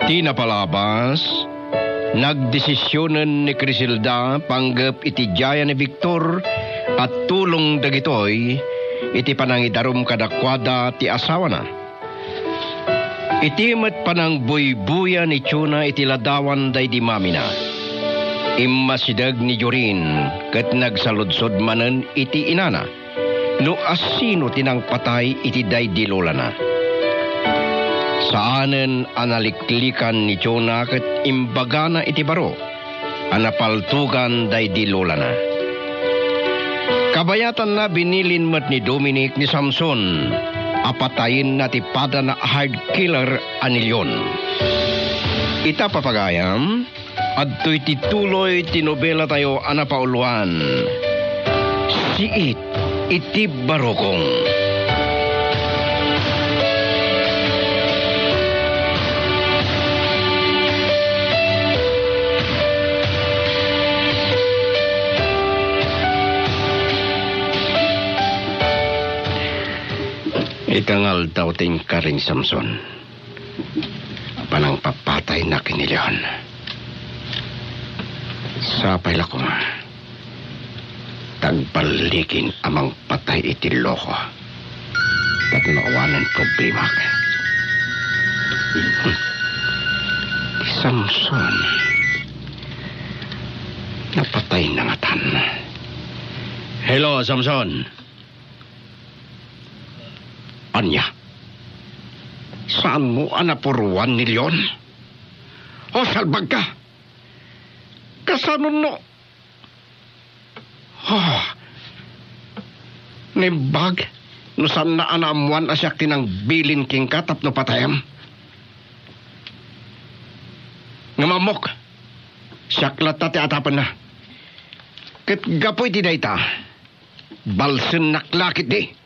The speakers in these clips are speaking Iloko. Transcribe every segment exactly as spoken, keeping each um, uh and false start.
Ti napalabas, nagdesisionen ni Criselda panggep iti diayak ni Victor a tulong dagitoy iti panangidarum kadakuada ti asawana. Iti met panangbuybuya ni Chona iti ladawan daydi mamina, immasideg ni Jorin ket nagsaludsod manen iti inana no asino ti nangpatay iti daydi lolana. Saanen a naliklikan ni Chona ket imbagana iti baro a napaltogan daydi lolana. Kabayatanna, binilin met ni Dominic ni Samson a patayenna ti padana a hard killer a ni Leon. Ita, papagayam, adtoy ti tuloy ti nobelatayo a napauluan, Siit iti Barukong. Ita nga aldaw ti inkari ni Samson, panangpapatayna ken ni Leon. Sapay la koma ta agballikin a mangpatay iti loko tapno awanen problemak. Samson, napatay na ngatan. Hello, Samson. Ania? Saanmo a napuruan ni Leon? O, salbag ka! Kasano no? Oh, naimbag no saanna a naammoan a siak ti nangbilin kenka tapno patayam. Ngem ammok, siak latta ti atapenna. Ket gapu iti dayta, balsennak la ketdi.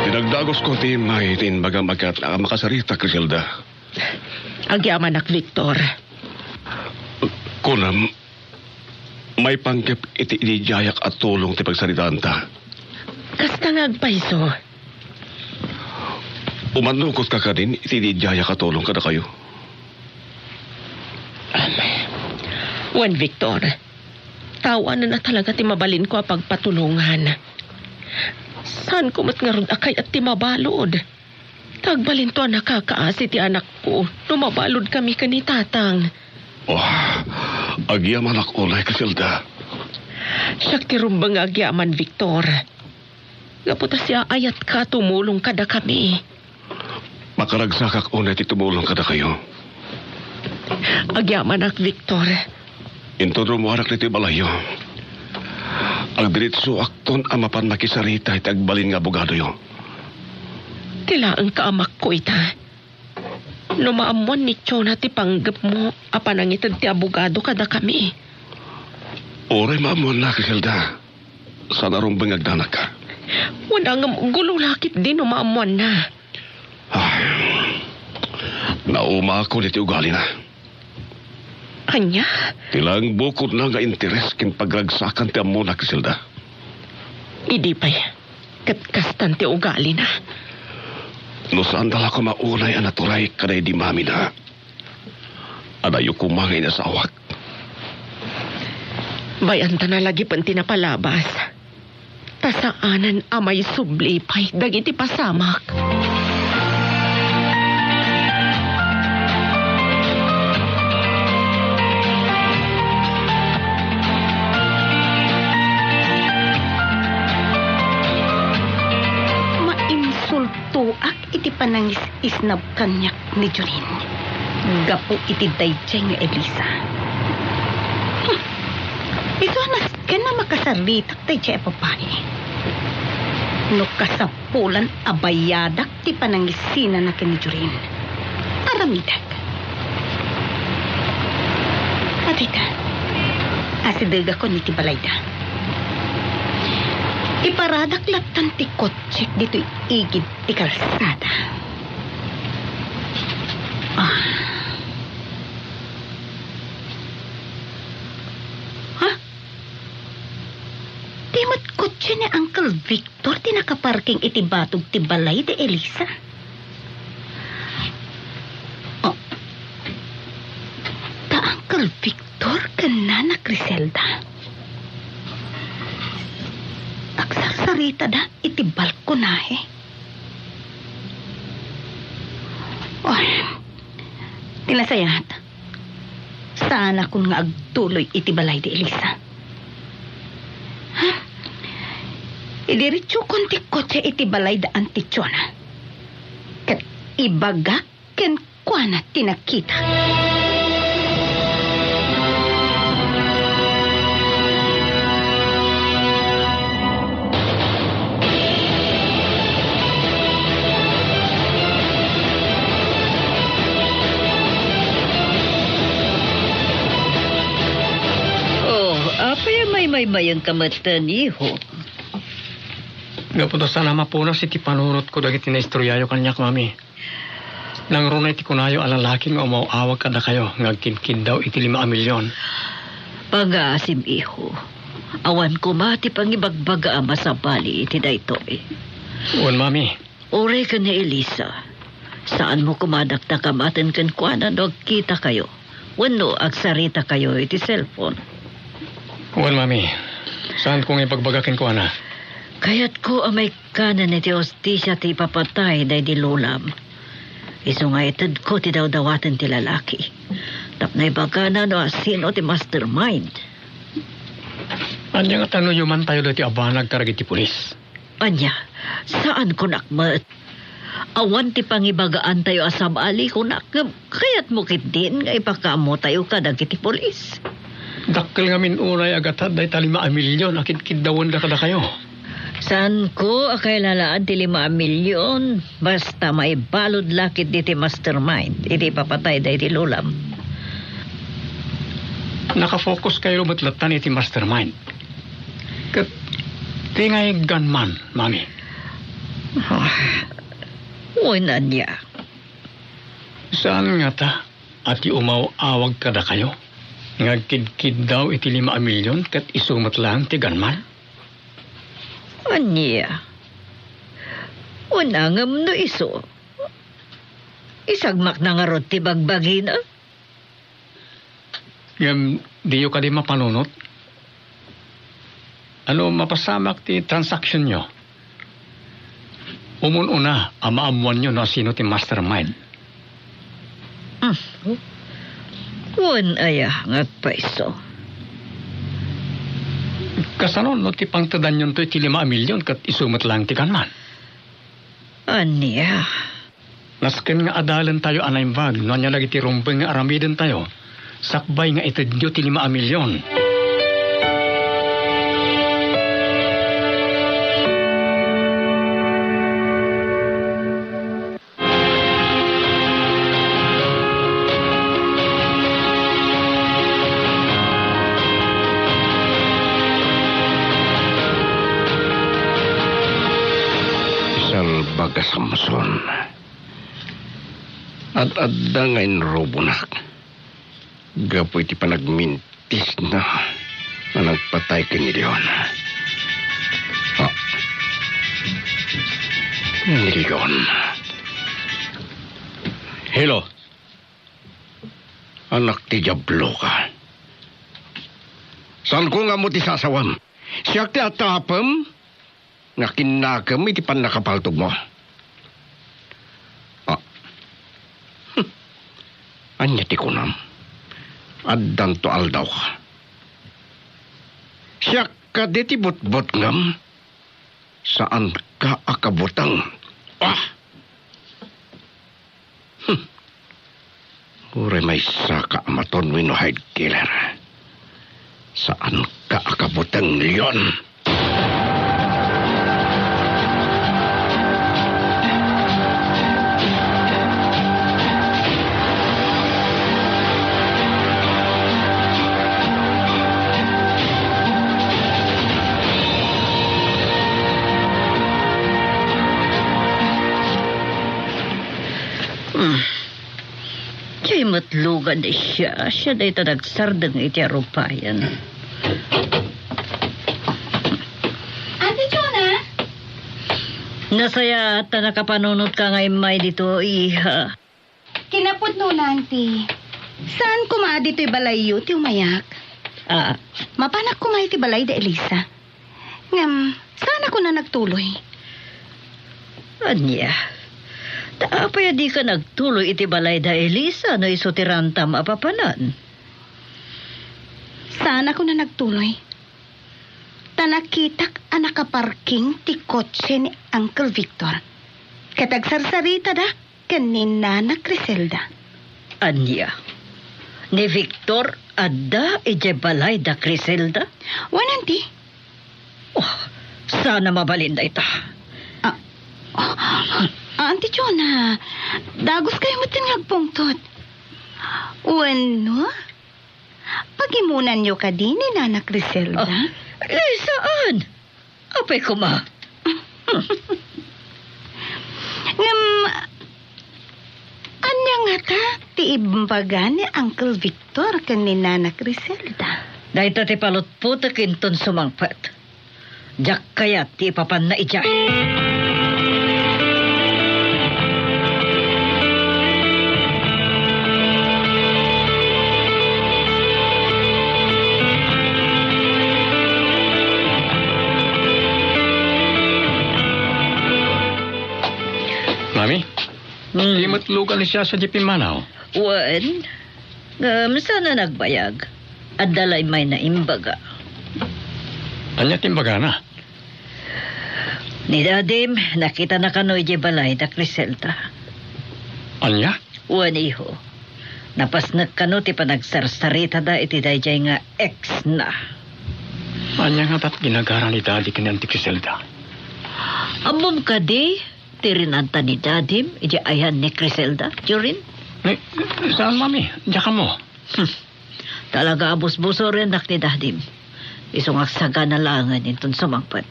Dinagdagosko ti immay ti imbagam a ket a makasarita, Criselda. Agyamanak, Victor. Kunam, maipanggep iti idiayak a tulong ti pagsaritanta. Kasta nga agpayso. Umannukotka kadin iti idiayak a tulong kadakayo. Wen, Victor, tawanan a talaga ti mabalinko a pagpatulongan. Saanko met ngarud a kayat ti mabalud. Ta agbalinto a nakakaasi ti anakko no mabaludkami ken ni Tatang. Oh, agyamanak unay, Criselda. Siak ti rumbeng nga agyaman, Victor. Gapu ta siaayatka a tumulong kadakami. Makaragsakak unay ti tumulong kadakayo. Agyamanak, Victor. Inton rummuarak ditoy balayyo, agdiritsuakton a mapan makisarita iti agbalin nga abogadoyo. Ti laeng kaamakko ita. No maammoan ni Chona ti panggepmo a panangited ti abogado kadakami. Uray maammoanna, Criselda. Saan a rumbeng nga agdanagka. Wen, ngem gulo la ketdi no maammoanna. Ay, naumakon iti ugalina. Ania? Ti laeng bukodna nga interes ken pagragsakan ti ammona, Criselda. Idi pay, ket kastan ti ugalina. No saanda la koma unay a naturay kadaydi mamina, adayo koma nga inasawak. Bay-anta nalagipen ti napalabas. Ta saanen a maisubli pay dagiti pasamak. Mainsultoak iti panangis-isnab kaniak ni Jorin gapu iti daydiay nga Elisa. Hmm. Isu a nasken a makasaritak daydiay a babai. No kasapulan a bayadak ti panangisinana ken ni Jorin, aramidek. Adda ita, asidegakon iti balayda. Iparadak lattan ti kotsek ditoy igid ti kalsada. Ah. Ha? Di met kotse ni Uncle Victor ti nakaparking iti batog ti balay di Elisa? Oh. Ta Uncle Victor ken Nana Criselda. Agsarsaritada iti balkonahe. Oh. Ti nasayaat. Saanakon nga agtuloy iti balay di Elisa. Ha? Idiretsokon ti kotse iti balay da Auntie Chona. Ket ibagak kenkuana ti nakita. Oh, apay a maymaymayengka metten, iho? Gapu ta saan a mapunas iti panunotko dagiti naistoryayo kaniak, Mami. Nangruna iti kunayo a lalaki nga umaw-awag kadakayo nga agkidkiddaw iti lima a milyon. Pangaasim, iho. Awan koma ti pangibagbaga a masabali iti daytoy. Wen, Mami. Uray ken ni Elisa, saanmo koma a dakdakamaten kenkuana no agkitakayo wenno agsaritakayo iti cellphone. Wen, Mami. Saanko nga ibagbaga kenkuana. Kayatko a maikkanen iti hustisia ti ipapatay daydi lolam. Isu nga itedko ti dawdawaten ti lalaki. Tapno ibagana no asino ti mastermind. Ania ngata no yumantayo daytoy a banag kadagiti pulis? Ania, saan kunak met. Awan ti pangibagaantayo a sabali kunak, ngem kayatmo ketdin nga ipakaammotayo kadagiti pulis. Dakkel ngamin unay a gatad dayta lima a milyon a kidkiddawenda kadakayo. Saanko a kailalaan ti lima a milyon, basta maibalud la ketdi ti mastermind iti ipapatay daydi lolam. Nakafokuskayo met lattan iti mastermind. Ket ti ngay gunman, Mami? Ah, wen ania? Saan ngata a ti umaw-awag kadakayo nga agkidkiddaw iti lima a milyon ket isu met laeng ti gunman? Ania? Wen a ngem no isu, isagmakna ngarud ti bagbagina? Ngem diyo kadi mapanunot? Ano, mapasamak ti transaksionyo? Umun-una a maammoanyo no asino ti mastermind. Hmm. Wen aya nga agpayso? Kasano no ti pangtedanyonto iti lima a milyon ket isu met laeng ti gunman? Ania? Nasken nga adalentayo a naimbag no ania dagiti rumbeng nga aramidentayo, sakbay nga itedyo ti lima a milyon. Salbag a Samson. Ad-adda nga inrubonak gapu iti panagmintisna nga nagpatay ken ni Leon. Ah. Ni Leon. Hello. Anak ti Diablo ka. Saanko nga ammo ti sasawem. Siak ti atapem nga kinnakem iti pannakapaltogmo. Ah. Hmm. Ania ti kunam? Addanto aldawka. Siak kadi ti butbutngem? Saanka a kabuteng. Ah! Hmm. Uray maysaka a maton wenno hide killer. Saanka a kabuteng, Leon. Natlugan ni Shasha dayta nagsardeng iti arupayan. Ate Jonah? Nasayaat ta nakapanunotka nga immay ditoy, iha. Kinapudnona, Auntie. Saan koma ditoy balayyo ti umayak? Ah. Mapanak koma iti balay da Elisa. Ngem, saan a kuna nagtuloy? Ania? Ta apay a dika nagtuloy iti balay da Elisa no isu ti rantam a papanan? Saan a kuna nagtuloy? Ta nakitak a nakaparking ti kotse ni Uncle Victor. Ket agsarsaritada ken ni Nana Criselda. Ania? Ni Victor adda idiay balay da Criselda? Wen, Auntie. Oh, saan a mabalin dayta. Ah, ah, Auntie Jonah, daguskayo metten nga agpungtot. Wenno, pagimonanyo kadi ni Nana Criselda? Ah, eh, saan? Apay koma. Ngem, ania ngata ti imbaga ni Uncle Victor ken ni Nana Criselda? Dayta ti palutpotek inton sumangpet. Diak kayat ti ipapanna idiay. Mami, hmm. Di met lugan ni Shasha di pimmanaw. Wen, ngem saan a nagbayag. Adda la immay naimbaga. Ania ti imbagana? Ni Dadim, nakitana kano idiay balay da Criselda. Ania? Wen, iho. Napasnek kano ti panagsarsaritada iti daydiay nga ex na. Ania ngata ti ginagara ni Dadi ken ni Auntie Criselda? Ammom kadi ti rinanta ni Dadim idiay ayan ni Criselda, Jorin? Eh, saan, Mami? Diak ammo. Hmm. Talaga a busbusorennak ni Dadim. Isu nga agsagana laengen inton sumangpet.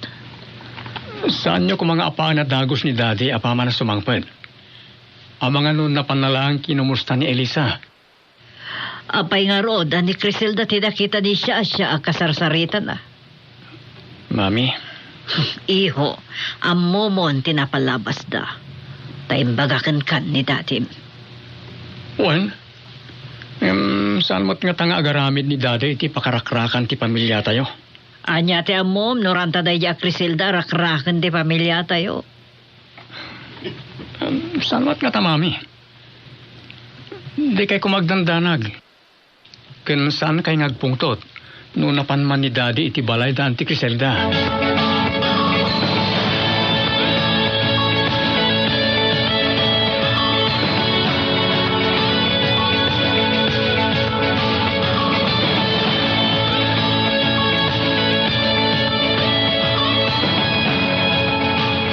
Saanyo koma nga apaen a dagus ni Dadi apaman a sumangpet? Amangan no napanna laeng kinumusta ni Elisa. Apay ngarud a ni Criselda ti nakita ni Shasha a kasarsaritana? Mami. Iho, ammomon ti napalabasda. Ta imbaga kenka ni Dadim. Wen, em, saan met ngata nga agaramid ni Dadi iti pakarakrakan ti pamiliatayo? Ania ti ammom no ranta daydi a Criselda a rakraken ti pamiliatayo? Em, saan met ngata, Mami? Dikay koma agdandanag. Ken saankay nga agpungtot no napan man ni Dadi iti balay da Auntie Criselda.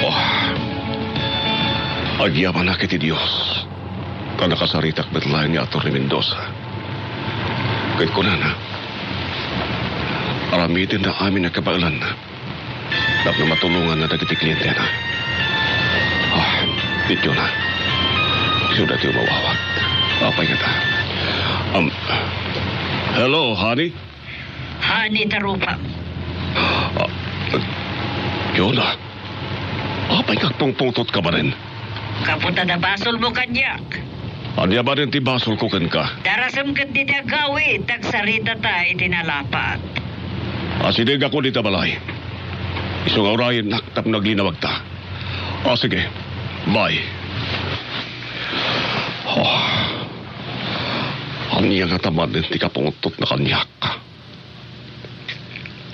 Oh, agyamanak iti Dios. Ta nakasaritak met laeng ni Attorney Mendoza. Ket kunana, aramidenna amin a kabaelanna tapno matulonganna dagiti klientena. Ah, ti Jonah. Isu daytoy umawawat. Apay ngata? Um, hello, honey? Honey, tarupam. Ah, Jonah. Apay nga agpungpungtotka manen? Gapu ta nabasolmo kaniak. Ania manen ti basolko kenka? Darasem ket dita agawid, agsaritata iti nalapat. Asidegakon dita balay. Isu nga urayennak tapno aglinawagta. Ah, sige. Bye. Oh. Ania ngata manen ti kapungtotna kaniak?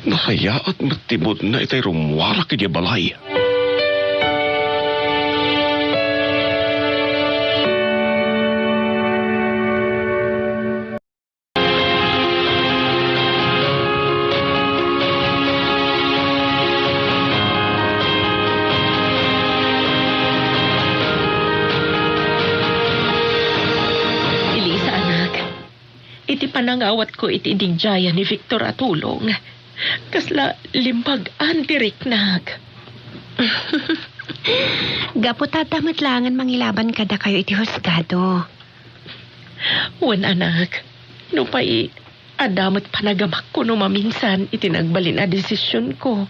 Nasayaat met ti moodna itay rummuarak idiay balay. Elisa, anak, iti panangawatko iti ididiayan ni Victor a tulong, kasla limbag-an ti riknak. Gapu ta adda met laengen mangilaban kadakayo iti husgado. Wen, anak, nupay adda met panagamakko no maminsan iti nagbalin a desisionko.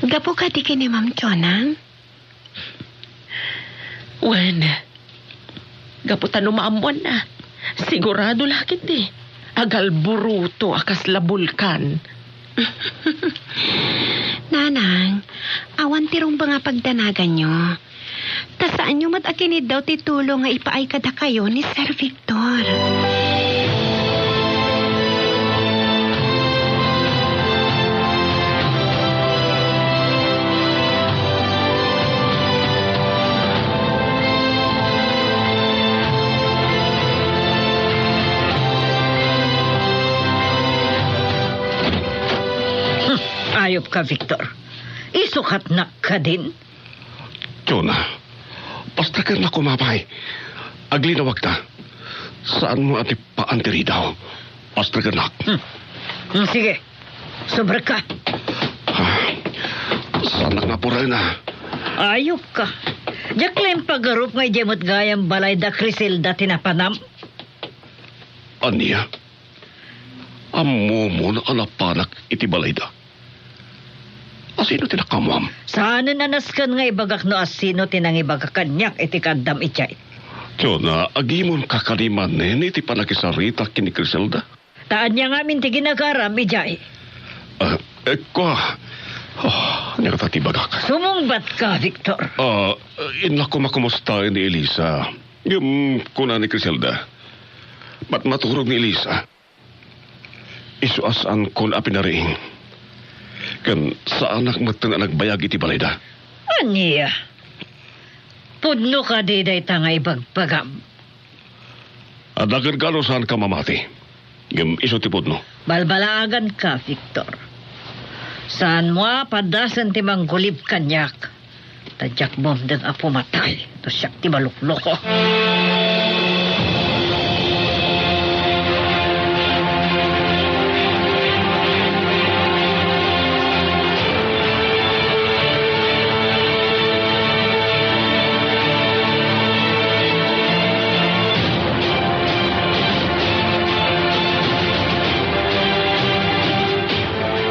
Gapu kadi ken ni Ma'am Chona? Wen, gapu ta no maammoanna, sigurado la ketdi, agalburuto a kasla bulkan. Nanang, awan ti rumbeng a pagdanaganyo. Ta saanyo met a kiniddaw ti tulong nga ipaay kadakayo ni Sir Victor. Hmm, ayop ka, Victor. Isukatnak kadin? Chona, pastakennak koma, apay. Aglinawak ta. Saanmo a ti paan ti ridaw? Pastakennak. Hmm. Hmm, sige. Subrek ka. Ah, saannak nga puraen a. Ayop ka. Diak la impagarup nga idiay met gayam balay da Criselda ti napanam. Ania? Ammomon a napanak iti balayda. Asino ti nakaammoam? Saanen a nasken nga ibagak no asino ti nangibaga kaniak iti kaaddam idiay. Chona, agimonka kadi manen iti pannakisaritak ken ni Criselda? Ta ania ngamin ti ginagaram idiay? Ah, eh, kua. Oh, ania kata ti ibagak? Sumungbat ka, Victor. Ah, innak koma kumustaen ni Elisa. Ngem kuna ni Criselda, matmaturog ni Elisa. Isu a saankon a pinariing. Ken saanak metten a nagbayag iti balayda. Ania? Pudno kadi dayta nga ibagbagam? Adda ken kano saanka mamati. Ngem isu ti pudno. Balbalaaganka, Victor. Saanmo a padasen ti manggulib kaniak. Ta diak bumdeng a pumatay no siak ti malukloko.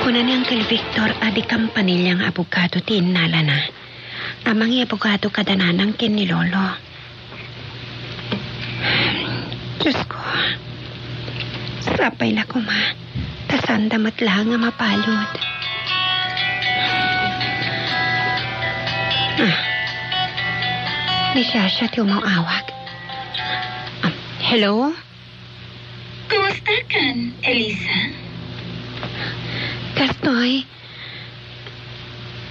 Kuna ni Uncle Victor a di kampanilian nga abogado ti innalana. A mangiabogado kada nanang ken ni Lolo. Diosko, sapay la koma, ta saanda met laeng nga mabalud. Ah, ni Shasha ti umaw-awag. Ah, hello? Kumustakan, Elisa? Kastoy,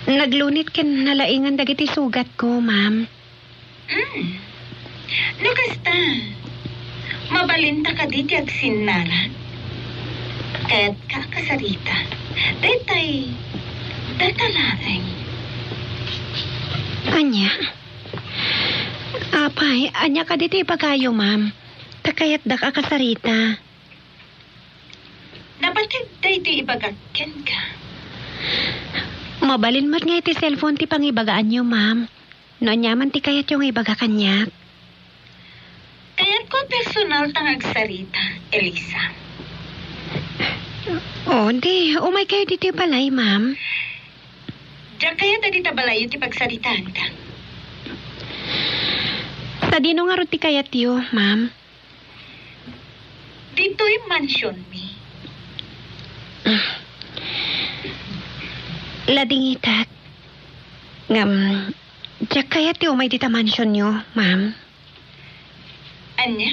naglunit ken nalaingan dagiti sugatko, ma'am. Hmm. No kasta, mabalinta kadi ti agsinnarak? Kayatka a kasarita. Daytay, data laeng. Ania? Apay, ania kadi ti ibagayo, ma'am? Ta kayatdak a kasarita. Napateg daytoy ibagak kenka. Mabalin met nga iti cellphone ti pangibagaanyo, ma'am. No aniaman ti kayatyo nga ibaga kaniak? Kayatko a personal ta nga agsarita, Elisa. O, di, umaykayo ditoy balay, ma'am. Diak kayat a dita balayyo ti pagsaritaanka. Sadino ngarud ti kayatyo, ma'am? Ditoy mansionmi. Ladingitak. Ngem, diak kayat ti umay dita mansionyo, ma'am. Ania?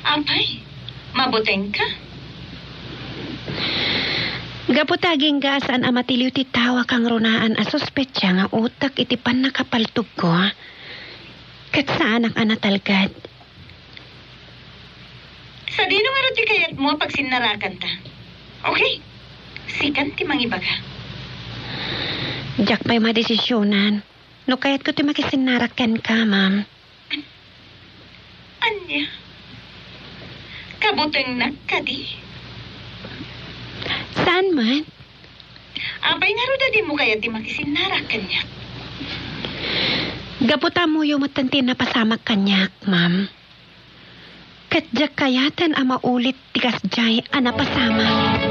Apay, mabutengka? Gapu ta agingga a saan a matiliw ti tao a kangrunaan a suspetsa nga utek iti pannakapaltogko, ket saanak a natalged. Sadino ngarud ti kayatmo a pagsinnarakanta? Okay, sikan ti mangibaga. Diak pay madesisionan no kayatko ti makisinnarak kenka, ma'am. Ania? Kabutengnak kadi? Saan met? Apay ngarud a dimo kayat ti makisinnarak kaniak? Gapu ta ammoyo metten ti napasamak kaniak, ma'am. Ket diak kayaten a maulit ti kasdiay a napasamak.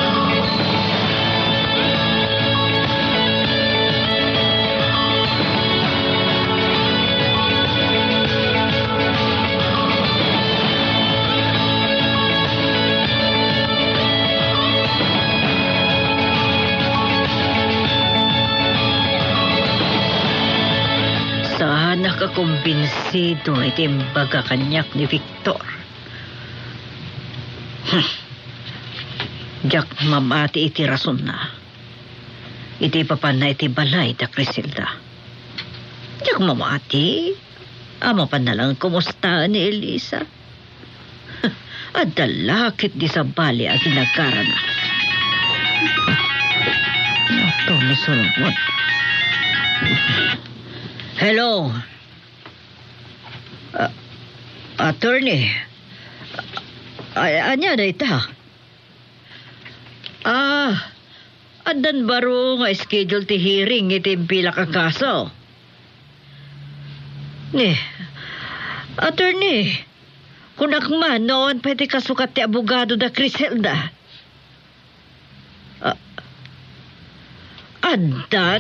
Saanak a kumbinsido iti imbaga kaniak ni Victor. Hmm. Diak mamati iti rasonna. Iti papanna iti balay da Criselda. Diak mamati. A mapanna lang kumustaen ni Elisa. Adda la ket di sabali a ginagarana. Attorney Solomon. Hello. Ah, attorney. A-, ania dayta? Ah, addan baro nga schedule ti hearing iti bilak a kaso. Ni, attorney, kunak man no awan pay ti kasukat ti abogado da Criselda. Ah, addan?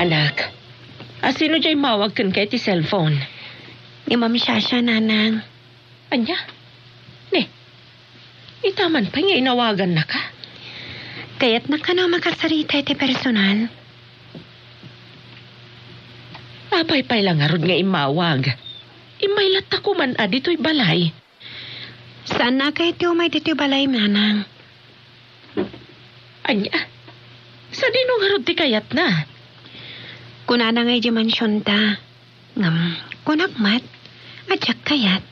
Anak, asino diay immawag kenka iti cellphone? Ni Ma'am Shasha, Nanang. Ania? Ni, ita man pay nga inawagannaka? Kayatna kano makasarita iti personal. Apay pay la ngarud nga immawag? Immay latta koma ditoy balay. Saanna a kayat ti umay ditoy balay, Nanang. Ania? Sadino ngarud ti kayatna? Kunana nga idiay mansionta. Ngem, kunak met, a diak kayat.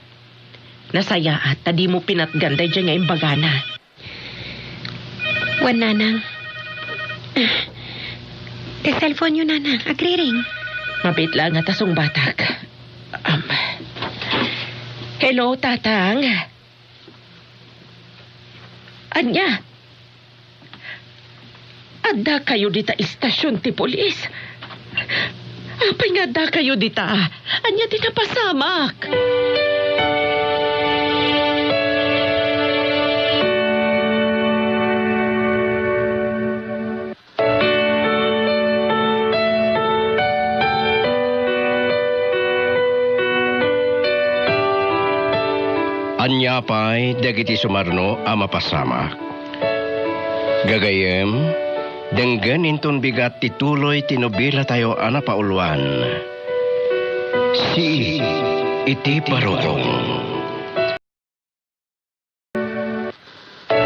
Nasayaat ta dimo pinatgan daydiay nga imbagana. Wen, Nanang. Ti cellphone-yo, Nanang. Agriring. Mabiit laeng ta sungbatak. Am. Hello, Tatang. Ania? Addakayo dita istasion ti pulis? Apay nga addakayo dita? Ania ti napasamak? Ania pay dagiti sumarno a mapasamak? Gagayyem, denggen inton bigat ti tuloy ti nobelatayo a napauluan, Sii iti Barukong.